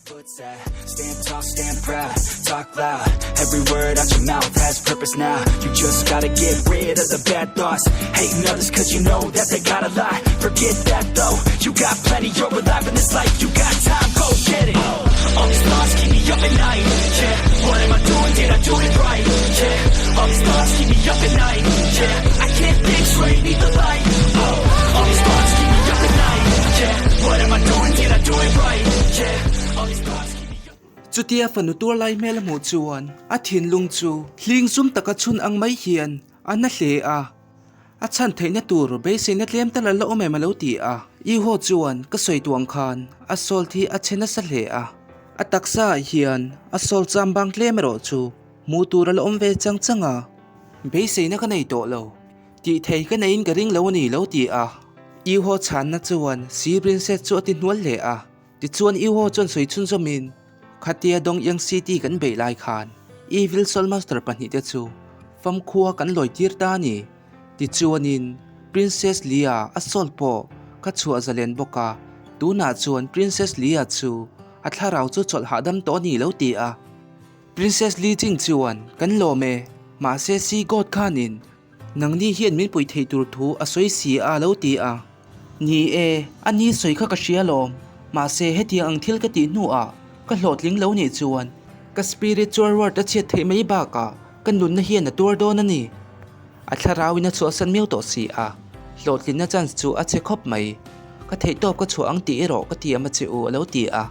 foot's at. Stand tall, stand proud, talk loud. Every word out your mouth has purpose now. You just gotta get rid of the bad thoughts. Hating others cause you know that they got a lot. Forget that though, you got plenty, you're alive in this life. You got time, go get it. All these thoughts keep me up at night. Yeah, what am I doing? Did I do it right? Yeah, all these thoughts keep me up at night. Yeah, I can't think straight, need the light. Oh, all these thoughts keep me up at night. Yeah, what am I doing? Did I do it right? Yeah, all these thoughts keep me up. Chutia fanu tuar lai hmel a hmuh chuan a thinlung chu hling zum taka chhun ang mai hian a na hle a. A chhan theihna tur beiseina tlem tal a la awm em a lo ti a. Iho chuan ka sawi tuang khan a salt hi a chhe nasa hle a. A taksa ah hian a salt cham bang tlem erawh chu hmuh tur a la awm ve chang chang a. Beiseina ka nei tawh lo, tih thei ka neiin ka ring lo a ni lo ti a. Iho chhanna chuan Sir Princess chu a ti hnual hle a. Tichuan Iho chuan sawi chhunzawmin Khatia Dongyang City kan beih lai khan Evil Soul Master pahnihte chu famkhua kan lawi tir ta a ni. Tichuanin Princess Leia a soul pawh ka chhuah zalen bawk a, tunah chuan Princess Leia chu a thlarau chu chawlh hahdam tawh a ni lo ti a. Princess Li Jing chuan kan lawm e, mahse Sea God khanin Nangni hian min puih theih tur thu a sawi si a lo ti a. Ni e, a ni sawi kha ka hria lawm. Mahse hetiang ang thil ka tih hnuah ka hlawhtling lo nih chuan ka spiritual world a chhiat theih mai bakah ka nunna hian a tuar dawn a ni. A thlarauin a chhuahsan miau tawh si a, hlawhtlinna chance chu a chhe khawp mai. Ka theihtawp ka chhuah ang tih erawh ka tiam a che u a lo ti a.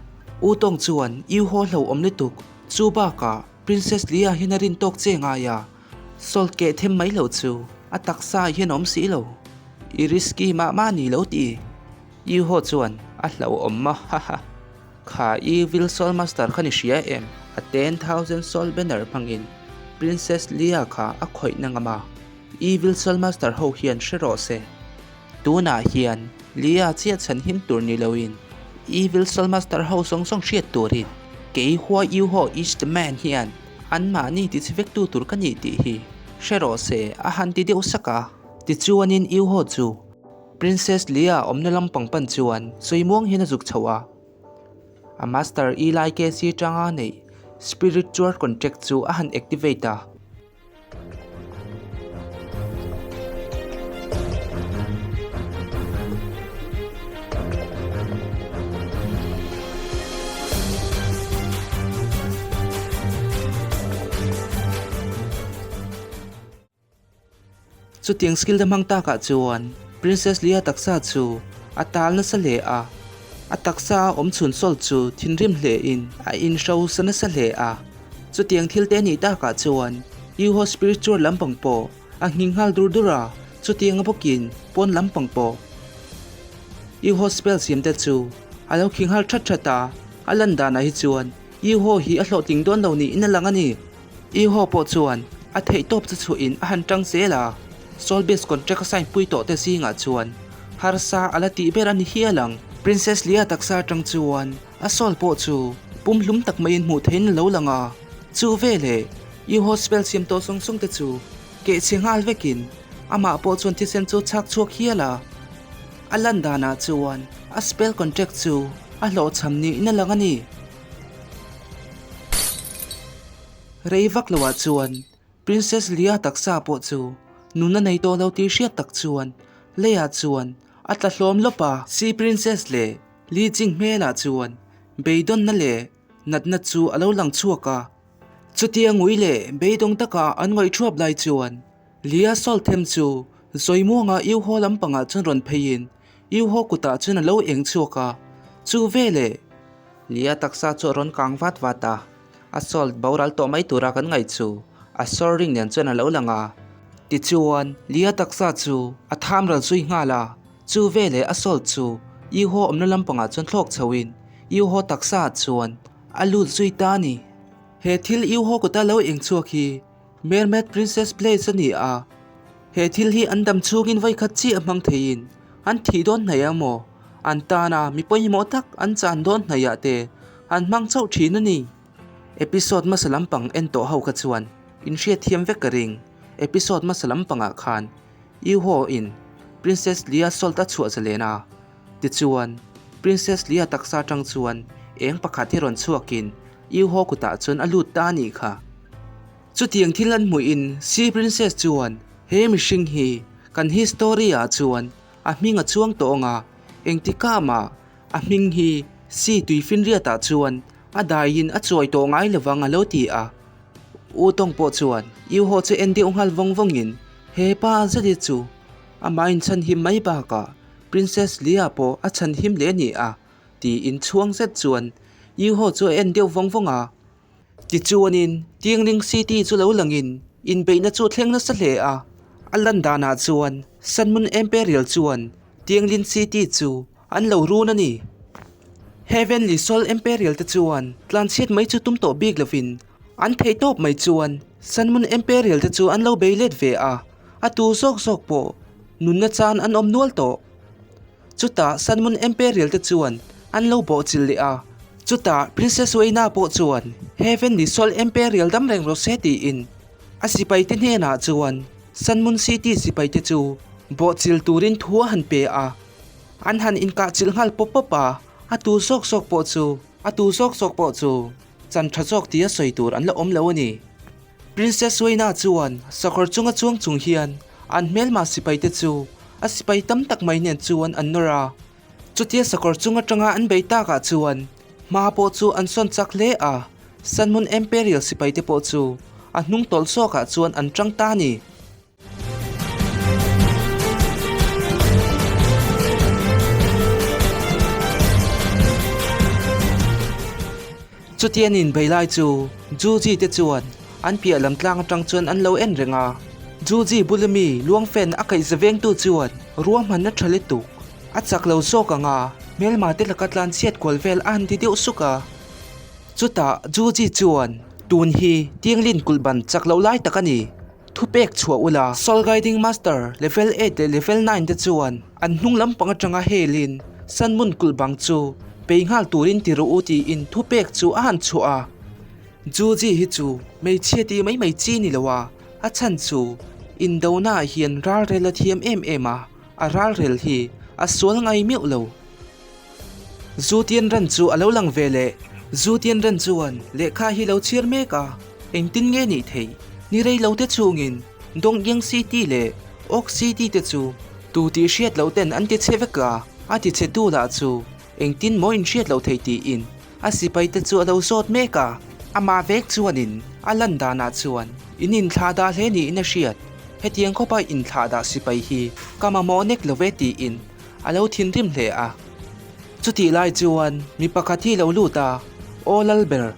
U Tawng chuan U haw hlauhawm lutuk, chu bakah Princess Leia hian a rin tawk che ngai a. Salt keh them mai lo chu a taksa ah hian a awm si lo. I risky mah mah ni lo ti. I haw chuan a hlauhawm a haha. Kha Evil Soul Master kha ni hria em? A 10,000 Soul Banner hmangin Princess Leia kha a khawih na ngam a. Evil Soul Master ho hian hre rawh se. Tunah hian Leia chiah chhan him tur ni loin Evil Soul Master ho zawng zawng hriat turin kei Hua Yu Ho is the man hian anmahni ti chhe vektu tur ka nih tih hi hre rawh se a han ti deuh sak a. Tichuanin Yu Ho chu Princess Leia awmna lampang pan chuan sawimuang hian a zuk chhoh a. A Master Eli KC tanga neih Spiritual Contract chu a han activate a. Chutiang skill te hmang takah chuan Princess Leia taksa chu a tal nasa hle a, a taksa a awm chhun sawl chu thinrim hlein a inhrosa nasa hle a. Chutiang thil te anih takah chuan Yuho spiritual lampang pawh a nghing nghal dur dur a, chutianga bawkin pawn lampang pawh Yuho spell siam te chu a lo khing nghal that that a, a lan danah hi chuan Yuho hi a hlawhtling dawn lo niin a lang a ni. Yuho pawh chuan a theihtawp chu chhuahin a han tang zel a, Soul Beast contract a sign pui tawh te zingah chuan harsa a la tih ber a ni hial ang. Princess Leia taksa atang chuan A soul pawh chu pumhlum tak maiin hmuh theihin a lo lang a, chu veleh Yuho spell siam tawh sawng sawng te chu keh chhe nghal vekin amah pawh chuan thisen chu chhak chhuak hial a. A lan danah chuan a spell contract chu a hlawhchham niin a lang a ni. Rei vak loah chuan Princess Leia taksa pawh chu nunna nei tawh lo tih hriat tak chuan leiah chuan a tla hlawm lawp a. Sea Princess leh Li Jing hmelah chuan beidawnna leh natna chu a lo lang chhuak a. Chutia ngui leh beidawng taka an ngaih thuap lai chuan Lia Salt them chu Zawimuanga Yu Ho lampangah chuan rawn pheiin Yu Ho kutah chuan a lo eng chhuak a. Chu veleh Lia taksa chu a rawn kang vat vat a, a salt boral tawh mai tura kan ngaih chu a sawr ring nen chuan a lo lang a. Tichuan Lia taksa chu a tham ral zui nghal a. Chu veleh a salt chu Yuho awmna lampangah chuan thlawk chhoin Yuho taksaah chuan a lut zui ta a ni. He thil Yuho kuta lo eng chhuak hi Mermaid Princess Blades a ni a, he thil hi an dam chhungin vawikhat chiah hmang theiin an thih dawn hnaih emaw an tana mi pawimawh tak an chan dawn hnaihah te an hmang chauh thin a ni. Episode hmasa lampang en tawh ho kha chuan inhriatthiam vek ka ring. Episode hmasa lampangah khan Yuho in Princess Leia Salt a chhuah zalen a, tichuan Princess Leia taksa atang chuan eng pakhat hi rawn chhuakin Yuho kutah chuan a lut ta a nih kha. Chutiang thil an hmuhin Sea Princess chuan he mihring hi kan history ah chuan a hming a chuang tawh ang a, engtikah mah a hming hi Sea tuifinriat ah chuan a daiin a chuai tawh ngai lovang a lo ti a. U Tawng pawh chuan Yuho chu en deuh nghal vawng vawngin he pa zet hi chu amah inchhanhim mai bakah Princess Leia pawh a chhanhim leh a ni a tiin chhuang zet chuan Yuho chu a en deuh vawng vawng a. Tichuanin Tiangling City chu lo langin inbeihna chu a thleng nasa hle a, a lan danah chuan Sun Moon Imperial chuan Tianglin City chu an lo run a ni. Heavenly Soul Imperial te chuan tlanchhiat mai chu tum tawh bik lovin an theih tawp mai chuan Sun Moon Imperial te chu an lo bei let ve a, a tu zawk zawk pawh nunna chan an awm nual tawh. Chutah Sun Moon Imperial te chuan an lo bawhchilh leh a, chutah Princess Weina pawh chuan Heavenly Soul Imperial dam reng rawh se tiin a sipai te hnenah chuan Sun Moon City sipai te chu bawhchilh turin thu a han pe a. An han inkahchilh nghal pawp pawp a, a tu zawk zawk pawh chu a tu zawk zawk pawh chu chan tha zawk tia sawi tur an la awm lo a ni. Princess Weina chuan sakawr chunga chuang chung hian an hmelma sipai te chu a sipai tam tak mai nen chuan an nawr a. Chutia sakawr chung atanga an bei takah chuan hma pawh chu an sawn chak hle a, Sun Moon Imperial sipai te pawh chu a hnung tawlh zawkah chuan an tang ta a ni. Chutian inbei lai chu Juji te chuan an piah lam tlang atang chuan an lo en reng a. Juji bula mi Luangfen a kaihza vengtu chuan ruahmanna tha lutuk a chak lo zawk ang a, hmelma te laka tlan chhiat kual vel a han ti deuh suk a. Chutah Juji chuan tun hi Tianglin kulh ban chak loh lai tak a ni. Thupek chhuah ula, Soul Guiding Master Level 8 leh Level 9 te chuan an hnung lampang atanga helin Sun Moon kulh bang chu bei nghal turin ti rawh u tiin thupek chu a han chhuah a. Juji hi chu hmeichhia ti mai mai chi ni lo a, a chhan chu indona ah hian ralrel a thiam em em a, a ralrel hi a sual ngai meuh lo. Zu Tianren chu a lo lang ve leh. Zu Tianren chuan lehkha hi lo chhiar mek a, engtin nge nih theih? Ni rei lo te chungin Dongyang City leh Ok City te chu tu tih hriat loh ten an ti chhe vek a, a ti chhe tu lah chu engtin maw in hriat loh theih tiin a sipai te chu a lo zawt mek a. Amah vek chuanin a lan danah chuan in inthlah dah hle niin a hriat. Hetiang khawpa inthlah dah sipai hi ka mamawh nek lo ve tiin A lo thinrim hle a. Chutih lai chuan mi pakhat hi lo lut a, Aw Lalber,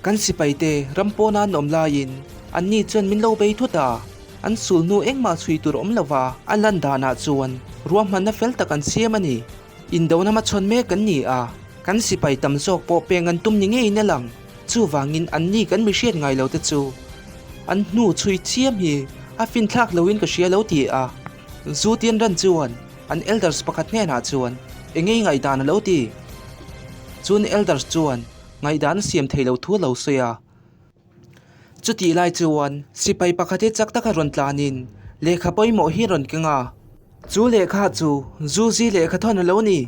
kan sipaite ram pawna an awm laiin anni chuan min lo bei thut a, an sul hnu engmah chhui tur awm lova a lan danah chuan ruahmanna fel tak an siam a ni. Indona hmachhawn mek kan ni a, kan sipai tam zawk pawh peng an tum ni ngeiin a lang. Chuvangin anni kan mi hriat ngai lo te chu an hnu chhui chiam hi a finthlak loin ka hria lo ti a. Zu Tianran chuan an elders pakhat hnenah chuan eng nge ngaihdan a lo ti? Chun elders chuan ngaihdan a siam thei lo thu a lo sawi a. Chutih lai chuan sipai pakhat hi chak taka rawn tlanin lehkha pawimawh hi a rawn keng a. Chu lehkha chu Zu Zi lehkha thawn a lo ni.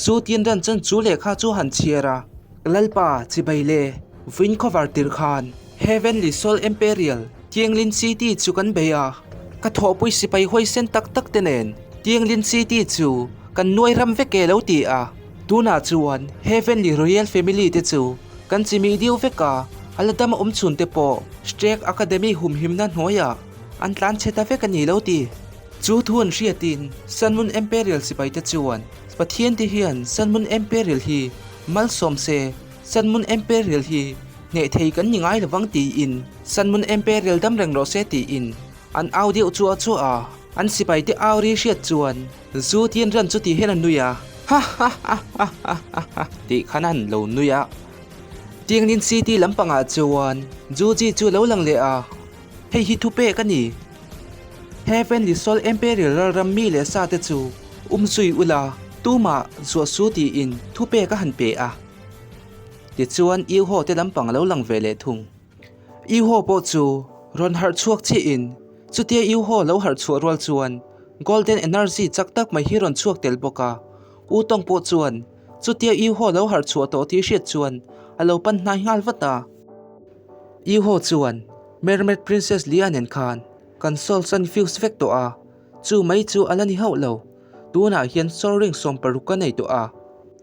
Zu Tianran chuan chu lehkha chu a han chhiar a, Lalpa, chibai le, vawiin khawvar tirh khan Heavenly Soul Imperial Tianglin City chu kan bei a, ka thawhpui sipai huaisen tak tak te nen Tianglin City chu kan nuai ram vek e lo ti a, tunah chuan Heavenly Royal Family te chu kan chimih diu vek a, a la dam awm chhun te pawh Shrek Academy humhimna hnuaiah an tlan chhe ta vek a ni lo ti. Chu thu an hriatin Sun Moon Imperial sipai te chuan Pathian te hian Sun Moon Imperial hi malsawm se, Sun Moon Imperial hi Hneh thei kan ni ngai lovang tiin Sun Moon Imperial dam reng rawh se tiin an au deuh chuah chuah a, an sipai te au ri hriat chuan Zu Tian Ran chu ti hian a nui a, Ha ha ha ha ha ha ha tih khan a han lo nui a. Tianglin City lampangah chuan Zu Ji chu a lo lang leh a, hei hi thupek a ni. Heavenly Soul Imperial ralram mi leh sa te chu umzui ula tumah zuah su tiin thupek a han pe a. Tichuan Iuho te lampang a lo lang ve leh thung. Iuho pawh chu rawn harh chhuak chiahin chutia Iuho lo harh chhuah rual chuan Golden Energy chak tak mai hi rawn chhuak tel bawk a. U Tawng pawh chuan Chutia Iho lo harh chhuah tawh tih hriat chuan a lo pan hnai nghal vat a. Iho chuan Mermaid Princess Lia nen khan kan souls an fuse vek tawh a, chu mai chu a la ni hauh lo. Tunah hian soul ring 60 ka nei tawh a.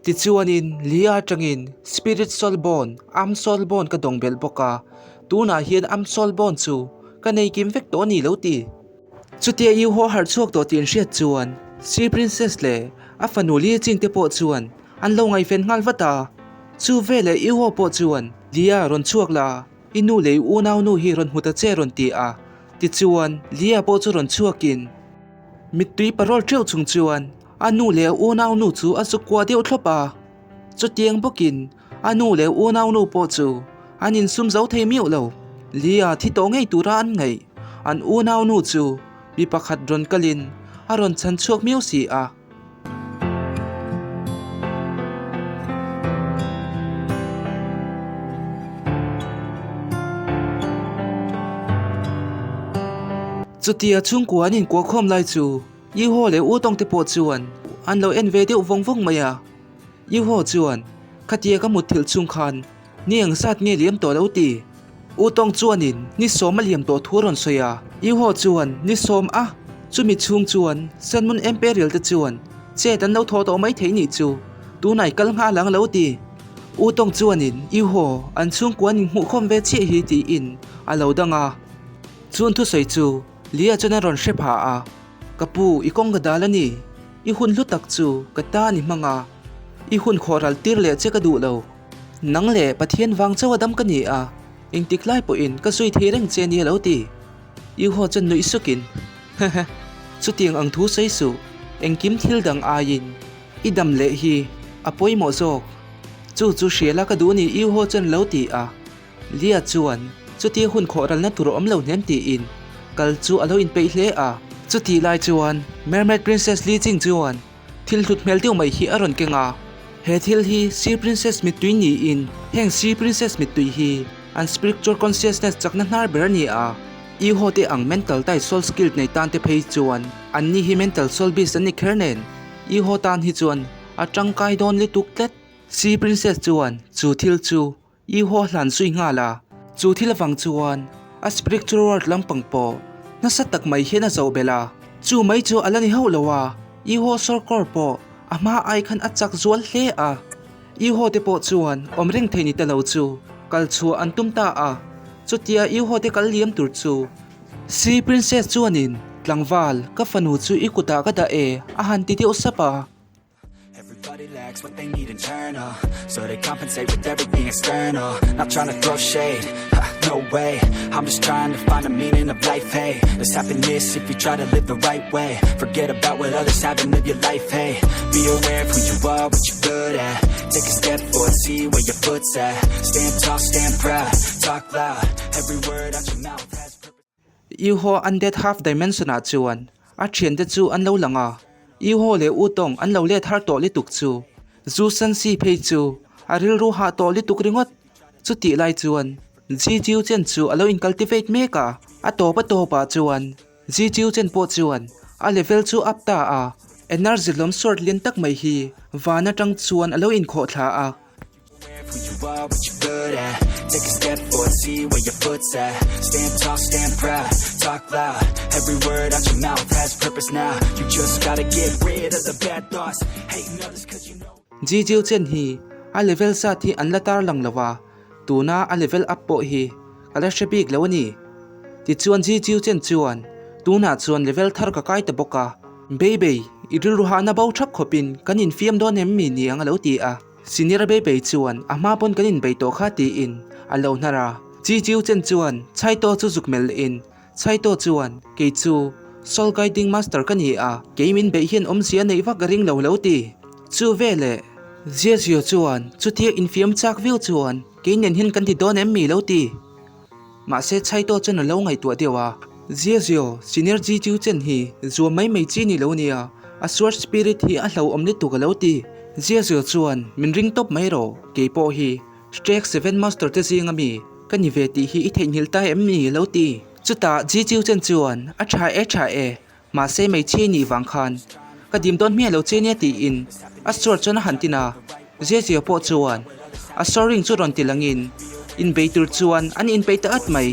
Tichuanin Lia atangin Spirit Soul Bond, Am Soul Bond ka dawng belh bawk a, tunah hian Am Soul Bond chu ka nei kim vek tawh a ni lo ti. Chutia i haw harh chhuak tawh tih an hriat chuan Sea Princess leh a fanu Lia Ching te pawh chuan an lo ngaihven nghal vat a. Chu veleh i haw pawh chuan Lia rawn chhuak la, i nu leh i unau nu hi rawn hmu ta che rawn ti a. Tichuan Lia pawh chu rawn chhuakin mittui parawl teuh chung chuan a nu leh a unau nu chu a zuk kuah deuh thlawp a. Chutiang bawkin A nu leh unaunu pawh chu an insum zo thei miauh lo. Lia thi tawh ngei tura an ngaih. An unaunu chu mi pakhat rawn kalin a rawn chhan chhuak miau si a. Chutia chhungkua an inkuahkhawm lai chu Iho leh Utawng te pawh chuan an lo en ve deuh vawng vawng mai a. Iho chuan, Khatia ka mutthilh chung khan ni eng zat nge liam tawh lo ti? U Tawng chuanin ni sawm a liam tawh thu a rawn sawi a. Iho chuan, Ni sawm a? Chumi chhung chuan Sanmun Imperial te chuan chet an lo thaw tawh mai thei nih chu, tunah i kal nghal ang lo ti. U Tawng chuanin, Iho, an chhungkua an inhmuhkhawm ve chiah hi tiin a lo dang a. Chun thusawi chu Lia chuan a rawn hre pha a, Ka pu, i kawng ka dal a ni. I hun hlu tak chu ka ta ni hmang a, i hun khawh ral tir leh che ka duh lo. Nang leh Pathian vang chauh a dam ka ni a, engtik lai pawhin ka zui thei reng che a ni a lo ti. I haw chuan nuih sukin, Hehe, chutiang ang thu sawi suh, engkim thil dang aiin i dam leh hi a pawimawh zawk. Chu chu hria la ka duh ni I haw chuan lo ti a. Lia chuan chutia hun khawh ralna tur a awm lo hnem tiin kal chu a lo inpeih hle a. Chutih lai chuan Mermaid Princess Li Jing chuan thil hlut hmel deuh mai hi a rawn keng a. He thil hi Sea Princess mittui niin heng Sea Princess mittui hi an spiritual consciousness chakna hnar ber a ni a. I haw te ang mental tai soul skill nei tan te phei chuan anni hi mental soul beast an ni kher nen I haw tan hi chuan a tangkai dawn lutuk tlat. Sea Princess chuan chu thil chu I haw hlan zui nghal a, chu thil avang chuan a spiritual world lampang pawh nasa tak mai hian a zoh belh a, chu mai chu a la ni hauh lo a, I haw sawrkar pawh a hma ai khan a chak zual hle a, I haw te pawh chuan awm reng thei ni ta lo chu kal chhuah an tum ta a, chutia I haw te kal liam tur chu Sea Princess chuanin tlangval ka fanu chu i kutah ka dah e a han ti deuh sap a. Everybody lacks what they need internal So they compensate with everything external Not trying to throw shade, ha, no way I'm just trying to find the meaning of life, hey There's happiness if you try to live the right way Forget about what others have and live your life, hey Be aware of who you are, what you're good at Take a step forward, see where your foot's at Stand tall, stand proud, talk loud Every word out your mouth has purpose Iho Undead Half Dimension ah chuan a thiante chu an lo lang a, Iho leh U Tawng an lo let har tawh lutuk chu Zu San Si phei chu a rilru hah tawh lutuk ringawt. Chutih lai chuan Ji Jiu Chen chu a lo in cultivate mek a, a tawp a tawp ah chuan Ji Jiu Chen pawh chuan a level chu up ta a, energy hlawm sword lian tak mai hi van atang chuan a lo inkhawh thla a. Who you are, what you're good at Take a step forward, see where your foot's at Stand tall, stand proud, talk loud Every word out your mouth has purpose now You just gotta get rid of the bad thoughts Hating others cause you know Ji Jiu Chen hi a level zat hi an la tarlang lo a, tuna a level up pawh hi ka la hre bik lo a ni. Tichuan Ji Jiu Chen chuan tunah chuan level thar ka kai ta bawk a, Beibei, i rilru hahna bo thap khawpin kan infiam dawn em mi niang a lo ti a. Senior Beibei chuan a hma pawn kan inbei tawh kha tiin a lo hnar a. Chi Chiu Chen chuan Chhaito chu zuk melh in, Chhaito chuan, Kei chu Soul Guiding Master ka ni a, kei min beih hian awmzia neih vak ka ring lo lo ti. Chu veleh Zia Zio chuan chutia infiam chak viau chuan kei nen hian kan ti dawn em mi lo ti. Mahse Chhaito chuan a lo ngaihtuah deuh a, Zia Zio, Senior Ji Chiu Chen hi zuam mai mai chi ni lo nia, a Sword Spirit hi a hlauhawm lutuk a lo ti. Zia Zio chuan, Min ring tawp mai rawh, kei pawh hi Strek Seven Master te zinga mi ka ni ve tih hi i theihnghilh ta em ni? a lo ti. Chutah Ji Chiu Chen chuan, A tha e, tha e, mahse hmeichhia i nih vang khan ka dim dawn hmiah lo che nia tiin a sword chuan a han tin a. Zezia pawh chuan a soaring chu rawn ti langin inbei tur chuan an inpeih ta at mai.